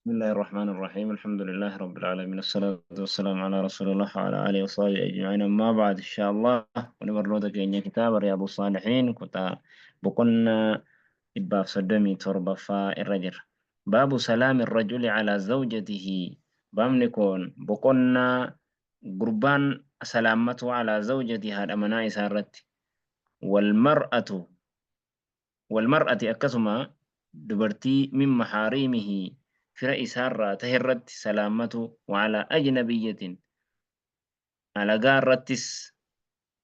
بسم الله الرحمن الرحيم، الحمد لله رب العالمين، الصلاة والسلام على رسول الله وعلى آله وصحبه أجمعين، أما بعد. إن شاء الله ونبرنوتا كينيا كتاب رياض الصالحين كتا بقنا إباف صدمي تربة الرجل. باب سلام الرجل على زوجته. بامنكون بقنا قربان سلامته على زوجتها الأمناء سارت والمرأة walmar'ati, akkasuma dubartii, min mahaariimihi, fira isaarraa taherratti salaammatu, wacalaa ajnabiyyatin, alagaa irrattis,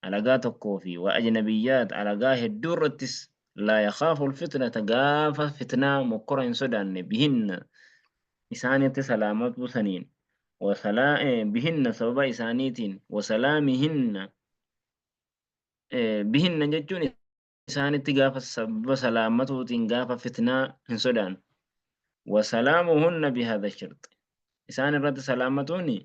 alagaa tokkoo fi wa ajnabiyyaat, alagaa hedduu irrattis, laa yakhaafu alfitnata, gaafa fitnaa mokkora hin sodaanne, bihinna, isaanitti salaamatuu saniin, bihinna, sababa isaaniitiin, wasalaamihinna, bihinna jechuun isaanitti gaafa sababa salaammatuutiin gaafa fitnaa hin sodaanne. Wasalaamuhunna bihadha shirxi. Isaan irratti salaammatuuni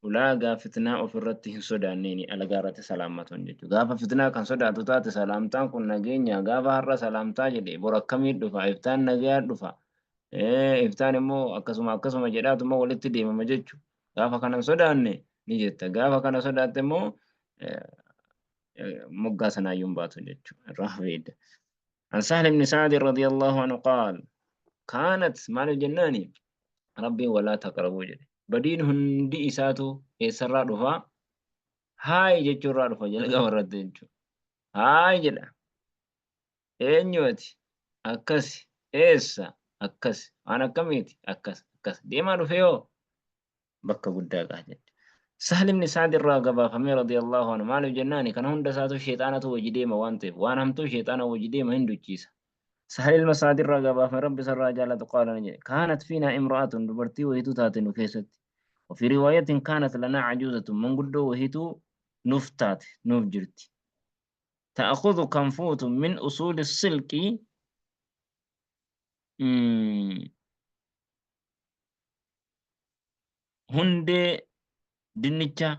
ulaagaa fitnaa ofirratti hin sodaanneeni alagaa irratti salaammatuun jechuudha. Gaafa fitnaa kan sodaatu taate salaamtaan kun nageenya gaafa har'a salaamtaa jedhe bor akkamii dhufa, iftaan nagayaa dhufa, iftaan immoo akkasuma akkasuma jedhaatuma walitti deemama jechuudha. Gaafa kana hin sodaanne ni jetta. Gaafa kana sodaatte immoo moggaa sanaayyuu hin baatu jechuudha. Irraa hafeedda. An Sahl ibn Sa'd radiyallahu anhu qaal kaanat, maaliif jennaani Rabbiin walaa taqrabuu jedhe. Badiin hundi isaatu eessarraa dhufaa? Haay jechuurraa dhufa jalqaba irratti jechuudha. Haay jedha. Eenyu ati? Akkasi. Eessa? Akkasi. Waan akkamiiti? Akkas. Akkas. Deemaa dhufe hoo? Bakka guddaa gaha jedhe. Sahl ibn Sa'd irraa gabaafamee radiyallahu anhu, maaliif jennaani kana hunda isaatu sheexaanatu wajji deema waan ta'eef waan hamtuu sheexaana wajji deema hin duchiisa. Sahl ilma Sa'd irraa gabaafame, Rabbi isarraa jaalatu, qaala, ni jedhe, kaanat fiinaa imra'atun, dubartii wahiitu taate nu keessatti. Wafi riwaayatin kaanat lanaa cajuuzatun, manguddoo wahiitu nuuf taate nuuf jirti. Ta'khudhu, kan fuutu, min usuuli silqi, hundee dinnichaa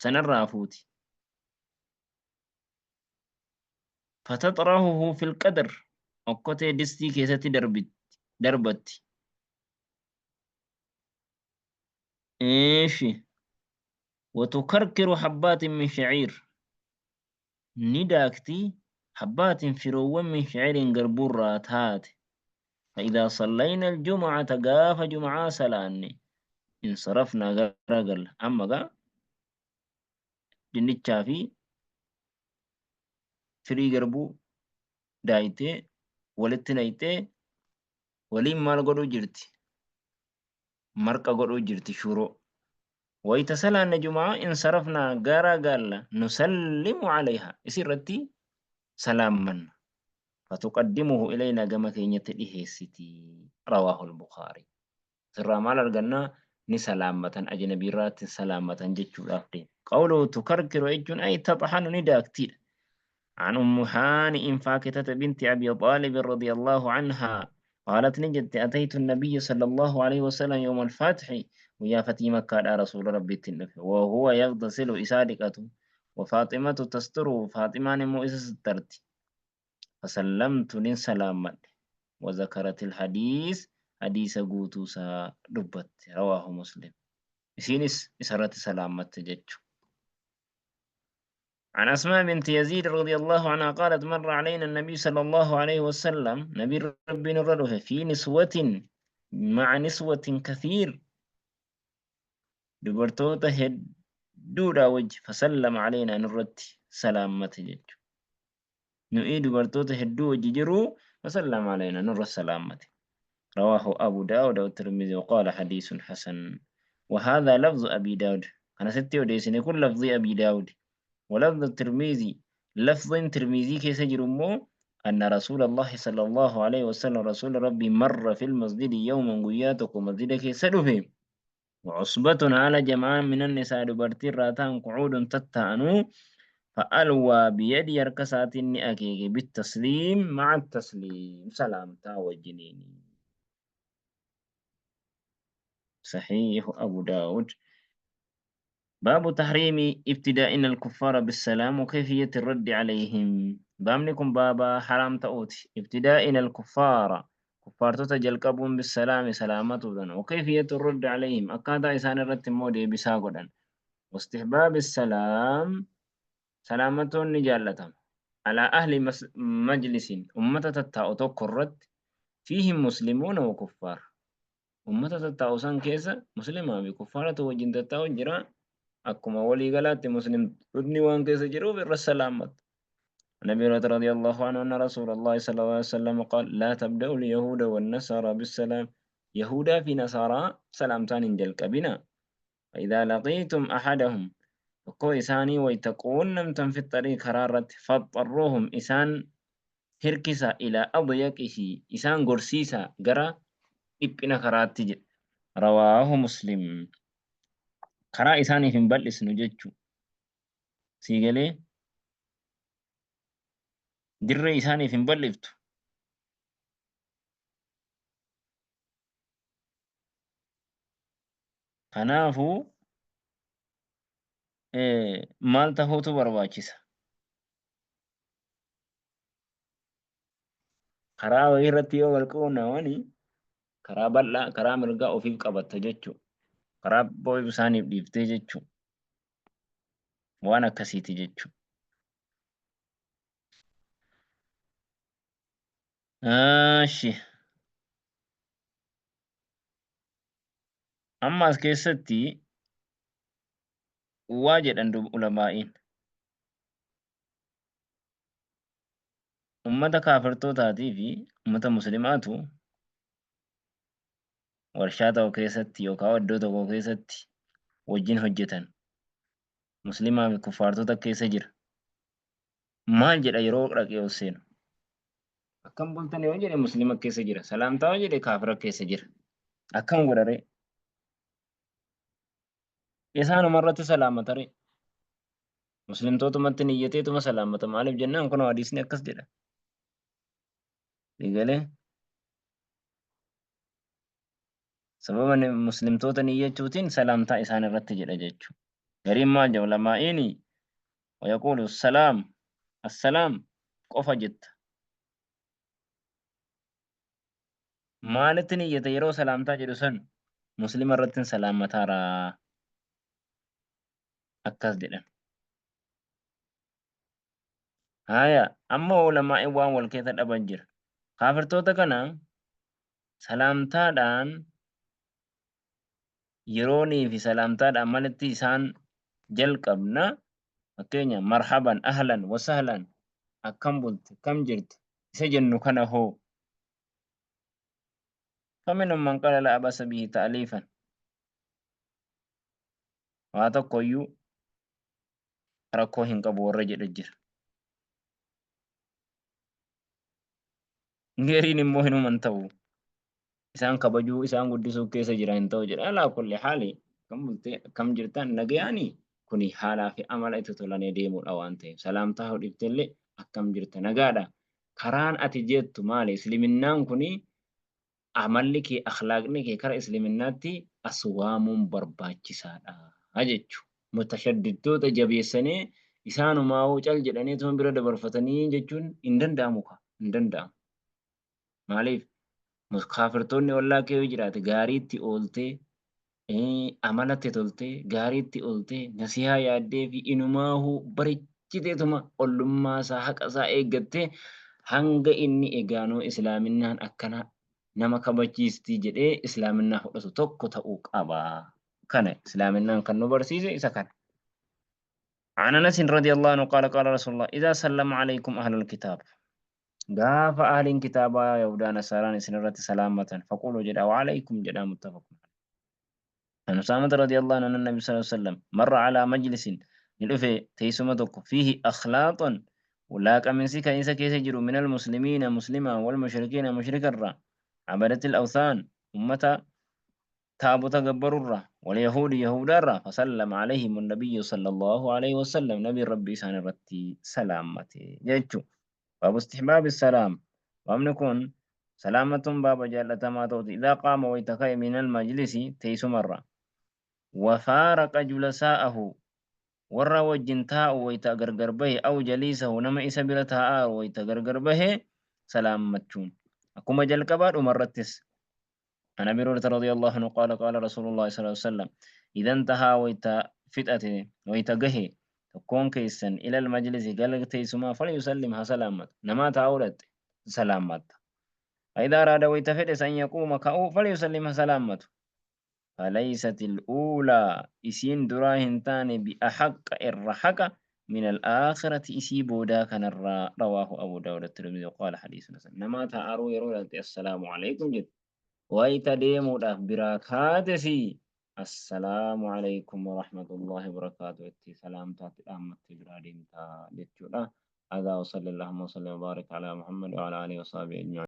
sanarraa fuuti. Fataxrahuhu fil qadr, okkotee distii keessatti darbatti. Eeshi. Watukarkiru habbaatin min shaciir, ni daakti, habbaatin, firoowwan, min shaciirin, garbuurraa taate. فإذا صلينا الجمعة, gaafa jum'aa salaanne, انصرفنا, garagalla. Amma gaa dinnichaa fi firii garbuu daayitee walitti nayxee waliin maal godhuu jirti? Marqa godhuu jirti, shuroo. Wayita salaanne jumaa, انصرفنا, garagalla, نسلم عليها, isi irratti salaammanna, فتقدمه إلينا, gama keenyatti dhiheessiti. رواه البخاري. Sirraa maal argannaa? Ni salaammatan, ajnabii irraatti salaammatan jechuudhaaf deema. قوله تكركر jechuun أي تطحن, ni daaktiidha. عن أم هانئ فاكتة بنت أبي طالب رضي الله عنها قالت, نجت, أتيت النبي صلى الله عليه وسلم يوم الفتح, ويا فتي مكة رسول ربي النفي, وهو يغتسل, isa dhiqatu, وفاطمة تستره, فاطمة immoo isa sittarti, فسلمت, nin salaammadhe, وذكرت الحديث, حديث guutuusaa dubbatte. رواه مسلم. Isiinis isarratti salaammatte jechu. عن أسماء بنت يزيد رضي الله عنها قالت: مر علينا النبي صلى الله عليه وسلم, نبي ربي نرده, في نسوة, مع نسوة كثير, dubartoota hedduudha wajji, فسلم علينا, nurratti salaammate jechu. Nu'ii dubartoota hedduu wajji jiru, فسلم علينا, nurra salaammate. رواه أبو داود والترمذي وقال حديث حسن. وهذا لفظ أبي داود, أنا ستي وديسني كل لفظ أبي داود. ولفظ الترمذي, لفظ ترمذي كيس جرمو, أن رسول الله صلى الله عليه وسلم, رسول ربي, مر في المسجد يوما, guyyaa tokko مسجد keessa dhufe, وعصبة, على جماعة, من النساء, dubartii irraa ta'an, قعود, tatta'anuu, فألوى بيده, harka isaatiin ni akeeke, بالتسليم, مع التسليم, سلامتا wajjiniin. صحيح أبو داود. باب تحريم ابتدائنا الكفار بالسلام وكيفية الرد عليهم. Baabni kun baaba حرام ta'uuti ابتدائنا الكفار. Kuffaartota jalqabuun bissalaami salaamatuudhaan wakayfiyatu raddi alayhim akkaataa isaan irratti immoo deebisaa godhan. Wastihbaabi salaam salaamatuun ni jaallatama. Alaa ahli majlisin ummata tattaa'u tokko irratti fiihim muslimuuna wa kuffaar. Ummata tattaa'u san keessa muslimaa fi kuffaaratu wajjin tattaa'u jira. Akkuma walii galaatti muslimtoonni waan keessa jiruuf irra salaammatu. عن أبي هريرة رضي الله عنه أن رسول الله صلى الله عليه وسلم قال لا تبدأوا اليهود والنصارى بالسلام يهودا في نصارى سلامتان jalqabina فإذا لقيتم أحدهم tokkoo isaanii wayta quunnamtan fi xariiq karaa irratti faxxarruuhum isaan hirkisa ilaa adyaqihi isaan gorsiisa gara dhiphina karaatti jedhe rawaahu muslim karaa isaaniif hin bal'isnu jechuu sii galee dirree isaaniif hin bal'iftu kanaafuu maal tahuutu barbaachisa karaa wayii irratti yoo wal quunnamani karaa bal'aa karaa mirgaa ofiif qabatta jechuu karaa boo'if isaaniif dhiiftee jechuu waan akkasiiti jechuu Ashi. Amma as keessatti waa jedhan ulamaa'iin. Ummata kaafirtootaatii fi ummata muslimaatu warshaa tokko keessatti yookaan iddoo tokko keessatti wajjin hojjetan. Muslimaa fi kuffaartota keessa jira. Maal jedha yeroo dhaqee ol seenu? Akkam bultan yoo jedhe muslima keessa jira. Salaamtaa yoo jedhe kaafira keessa jira. Akkam godha ree? Isaanuma irratti salaamata ree? Muslimtootumatti niyyateetuma salaamata. Maaliif jennaan kunoo hadiisni akkas jedha. Eegalee sababa muslimtoota niyyachuutiin salaamtaa isaan irratti jedha jechuudha. Gariin maal jedhu lamaa'iini wayaquulu salaam assalaam qofa jetta. Maalitti niyyata yeroo salaamtaa jedhu san muslima irratti salaamataaraa akkas jedhan. Haya amma ulamaa'iin waan wal keessa dhaban jira. Kaafirtoota kana salaamtaadhaan yeroonii fi salaamtaadhaan malitti isaan jalqabna. Fakkeenya marhaban ahlan wasahlan akkam bulte kam jirta isa jennu kana hoo. Faminhum man qala la abasa bihi ta'liifan waa tokkoyyuu rakkoo hin qabu warra jedhu jira. Gariin immoo hinuma hin ta'u. Isaan kabajuu isaan guddisuu keessa jira hin ta'u jedha. Alaa kulli haali akkam bultee akkam jirtan nagayaani kuni haalaa fi amala itti tolanee deemuudha waan ta'eef salaamtaa hoo dhiftellee akkam jirta nagaadha. Karaan ati jettu maali? Isliminnaan kuni amalli kee akhlaaqni kee kara islaminaatti as waamuun barbaachisaadha jechu. Mutashaddidtoota jabeessanii isaanumaa'uu cal jedhanii tuma bira dabarfatanii jechuun hin danda'amu ka hin danda'amu. Maaliif kaafirtoonni ollaa kee yoo jiraate gaariitti ooltee amalatti toltee gaariitti ooltee nasihaa yaaddee fi inumaahuu barechiteetuma ollummaa isaa haqa isaa eeggattee hanga inni egaanoo islaaminaan akkana nama kabachiisti jedhee islaaminaa fudhatu tokko ta'uu qaba. Kana islaaminaan kan nu barsiise isa kana. عن أنس رضي الله عنه قال قال رسول الله إذا سلم عليكم أهل الكتاب gaafa ahliin kitaabaa yahudaa nasaaraan isin irratti salaamatan faquluu jedha وعليكم jedha متفق عن أسامة رضي الله عنه أن النبي صلى الله عليه وسلم مر على مجلس ندفه تيسمة tokko فيه أخلاط ولاaqaminsi kan isa keessa jiru من المسلمين مسلما والمشركين مشركا irraa عبدة الأوثان ummata taabota gabbarurraa واليهود yahudaarraa فسلم عليهم النبي صلى الله عليه وسلم نبي ربي isaan irratti salaamate jechuu باب استحباب السلام baabni kun salaamatuun baaba jaallatamaa ta'uti إذا قام wayta ka'e من المجلس teessumarra وفارق جلساءه warra wajjin taa'u wayta gargar bahe أو جليسه nama isa bira taa'aaru wayta gargar bahe salaammachuun. Akkuma jalqabaa dhumarrattis. An Abi Hurayrata radiyallahu anhu qaala qaala Rasuulullahi sallallahu alaihi wasallam idha intahaa wayta fixate wayta gahe tokkoon keessan ilal majlisi gala teessumaa falyusallim haa salaammatu. Namaa taa'uu dhaqxe salaammatta. Fa idhaa araada wayta fedhes an yaquuma ka'uu falyusallim haa salaammatu. Falaysat al-uulaa isiin duraa hin taane bi ahaqqa irra haqa min al-aakhirati isii boodaa kanarraa. Rawaahu Abu Daawud at-Tirmidhi wa qaala hadiisun hasan. Namaa taa'aruu yeroo dhaqxe assalaamu aleykum jette. Wayta deemuudhaaf biraa kaatesi assalaamu aleykum wa rahmatullaahi wa barakaatuh jettee salaamtaatti dhaammattee biraa deemta jechuudha. Hadhaa wa salli Allahumma wa sallim wa baarik alaa Muhammad wa alaa aalihi wa sahbihi ajma'in.